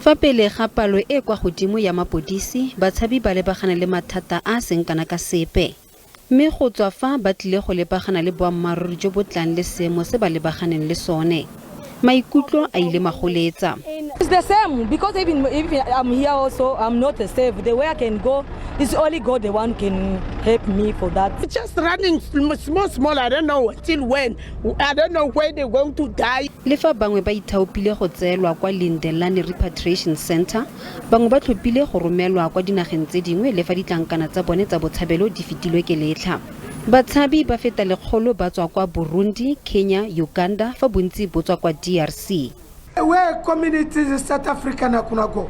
Fa pele ga palo e kwa godimo ya mapodisi, batshabi ba lebagane le mathata a a seng kana ka sepe. Mme go tswa fa ba tlile go lebagana le boammaaruri jo bo tlang le seemo se ba lebaganeng le sone. Maikutlo a ile magoletsa. It's the same because even if I'm here also, I'm not safe. The way I can go is only God the one can help me for that. Just running small, small. I don't know till when. I don't know when they're going to die. Le fa bangwe ba ithaopile go tseelwa kwa Lindelani Repatriation Centre, bangwe ba tlhophile go romelwa kwa dinageng tse dingwe le fa ditlankana tsa bone tsa botshabelo di fetilwe ke letlha. Batshabi ba feta 100 ba tswa kwa Burundi, Kenya, Uganda, fa bontsi bo tswa kwa DRC. Where communities in South Africa na kuna go?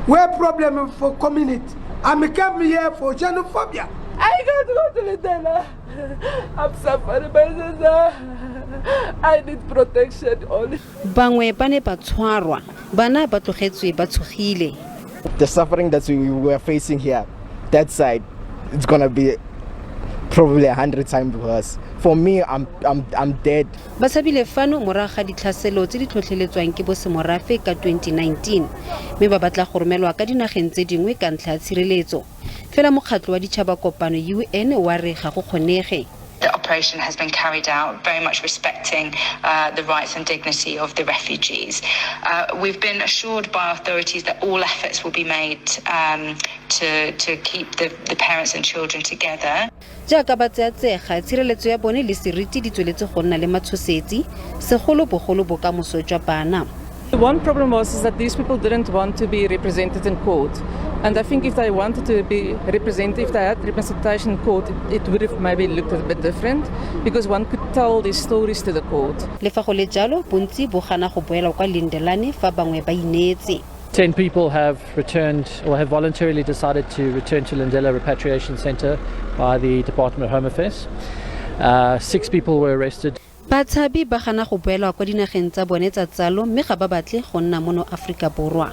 Where problem for community? I'm come here for xenophobia. I can't go to Lindela. I'm suffering, my sister. I need protection only. Bangwe ba ne ba tshwarwa, bana ba tlogetswe ba tshogile. The suffering that we were facing here, that side, it's gonna be probably 100 times worse. For me, I'm dead. Ba tshabile fano morago ga ditlhaselo tse di tlhotlheletswang ke bosemorafe ka 2019, mme ba batla go romelwa ka dinageng tse dingwe ka ntlha ya tshireletso. Fela mokgatlho wa ditšhaba kopano UN wa re ga go kgonege. The operation has been carried out very much respecting the rights and dignity of the refugees. We've been assured by authorities that all efforts will be made to keep the parents and children together. Jaaka ba tseatsega, tshireletso ya bone le seriti di tsweletse go nna le matshosetsi, segolobogolo bokamoso jwa bana. The one problem was is that these people didn't want to be represented in court. And I think if they wanted to be represented, if they had representation in court, it would have maybe looked a bit different because one could tell these stories to the court. Le fa go le jalo, bontsi bo gana go boela kwa Lindelani, fa bangwe ba ineetse. 10 people have returned or have voluntarily decided to return to Lindela Repatriation Centre by the Department of Home Affairs. Six people were arrested. Batshabi ba gana go boela kwa dinageng tsa bone tsa tsalo, mme ga ba batle go nna mono Aforika Borwa.